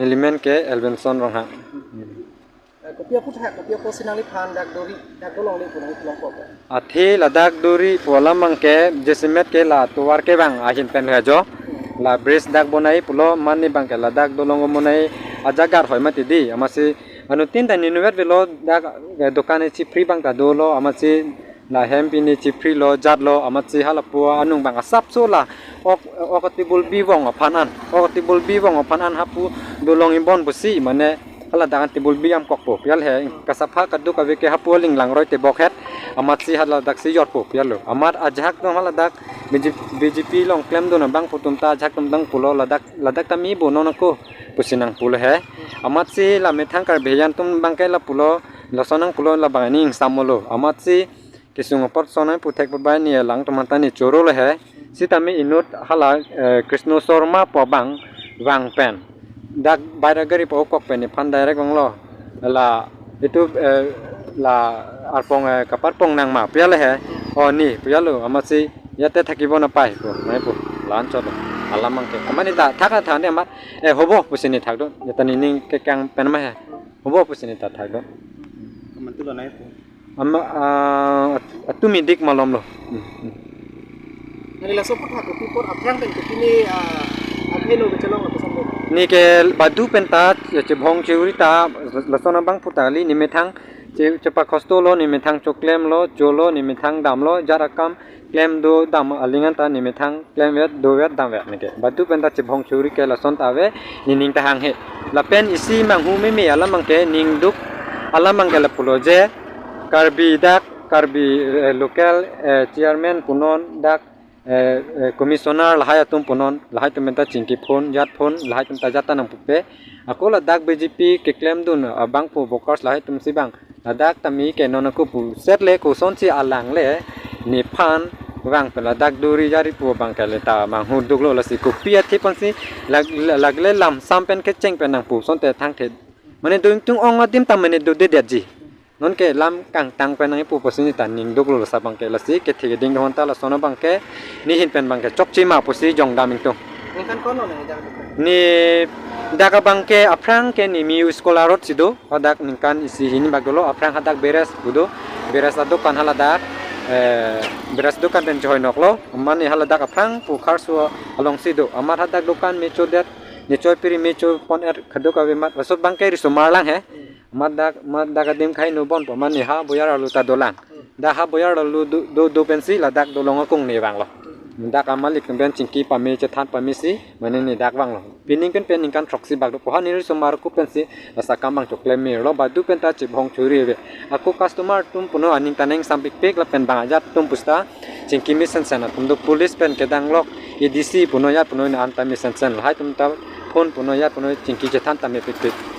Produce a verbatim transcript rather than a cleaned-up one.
Nelimen ke Elvinson Ronghang. Eh, kopi aphuthak, kopi apotsi nangliphan dak dori, dak dolongle pu nangkelongpo? Athe ladak dori pu alam abangke jasemet ke la tovar kevang ahin pen lo jo. La bridge dak bonai pulo, mane abangke ladak dolong bonai ajaga hoi mati dei. Amatsi anuttin ta nelivet avelo dak, eh, dokan chipri abang ta dolo, amatsi lahem pini chiprilo, jatlo, amatsi halapu anung abang asapso la ok, ok table bivong aphan an, ok table bivong aphan an hapu dolong ibon pusi mane haladak an table bi amkokpo pu ya le he. Kasapha kadokave ke hapu aling langroi tebok het, amatsi haladaksi jorpo pu ya lo. Amat ajahak atum haladak B J P, B J P along klemdun abang atum ta ajahak atum abang pulo ladak, ladak ta me bo non ako pusi nangpulo he. Amatsi la methang Karbi atum abangke la pulo, lason nangpulo, labang ne ingsam lo. Amatsi kesung apot sonai puthek put bai ne alang atum anta ne choro le he. Sitame inut hala, eh, Krishna Sharma pu abang vang pen dak baira gari pu okok pen nephan direct vanglo. La itu, eh, la arpong, eh, kaparpong nang ma pu ya le he. O ne pu ya lo, amatsi yate thakibo napai pu, nai pu. La-an chot lo. Alam abangke. Amat ne ta thak than de amat, eh, hobo pusi ne thakdun. Yata nening kekang pen ma he. Hobo pusi ne ta thakdun. Kamantu lo nai pu. Ama, ah, at-, atumi dik malom lo. Hmm, hmm. Neli laso aphuthak kopi apot aphrang pen kopi ne, ah, akhai lo kechelong lo pesan lo? Ne ke badu pen ta, ya, chebhong chewri ta, lason abang puta kali, ne methang che-, chepakosto lo, ne methang choklem lo, cholo, ne methang damlo, jat akam klem do dam aling anta ne methang klemvet, dovet, damvet ne ke. Badu pen ta chebhong chewri ke lason ta ave, nening ta hanghe. Lapen isi manghu meme alam abangke, ningduk alam abangke la pulo je, Karbi dak, Karbi, eh, local, eh, chairman punon dak, eh, eh, commissioner lahai atum punon, lahai atum pen ta chingki phone, jat phone, lahai atum ta jat ta nangpupe. Ako ladak B J P keklemdun abang pu workers lahai atumsi abang ladak tame ke non ako puset le kosonsi alang le nephan vang pen ladak dori jari pu abangke le ta manghu duk lo, lasi kopi athe pensi lag-, lag-, lagle lamsam pen kecheng pen nangpu asonte thangthe. Mane do ingtung ong adim ta mane dodedetji. Nonke lam kangtang pen nangpu pusi ne ta ningduk lo, laso abangke lasi kethe keding do-an ta lason abangke nehin pen abangke chokche ma pusi jongdam ingtung. Ningkan ko-an lo nang dak? Ne dak abangke aphrang ke ne me school arotsi do, hadak ningkan isi hini bak dolo, aphrang hadak beres pu do, beres adokan haladak, eh, beres dokan pen chehoi nok lo, mane haladak aphrang pu kharso alongsi do, amat hadak dokan me chodet, ne choi piri me choi pon er kadokave amat, laso abangke risomar lang he, amat dak, amat dak adim khai nu bon pu mane ha boyar arlo ta dolang. Dak ha boyar arlo do, do, do pensi ladak dolong akung ne vanglo. Dak amalik pen chingki pame chethan pamesi mane ne dak vanglo. Pining pen pen ningkan throksi bak do pu ha ne risomar ako pensi laso akam abang choklem me lo, badu pen ta chebhong chewri ave. Ako customer atum puno aning ta nang sampikpik lapen bang ajat atum pusta chingki me sensen atum do, police pen kedang lok, A D C puno ya puno ne anta me sensen, lahai atum ta phone puno ya puno chingki chethan ta mepikpik.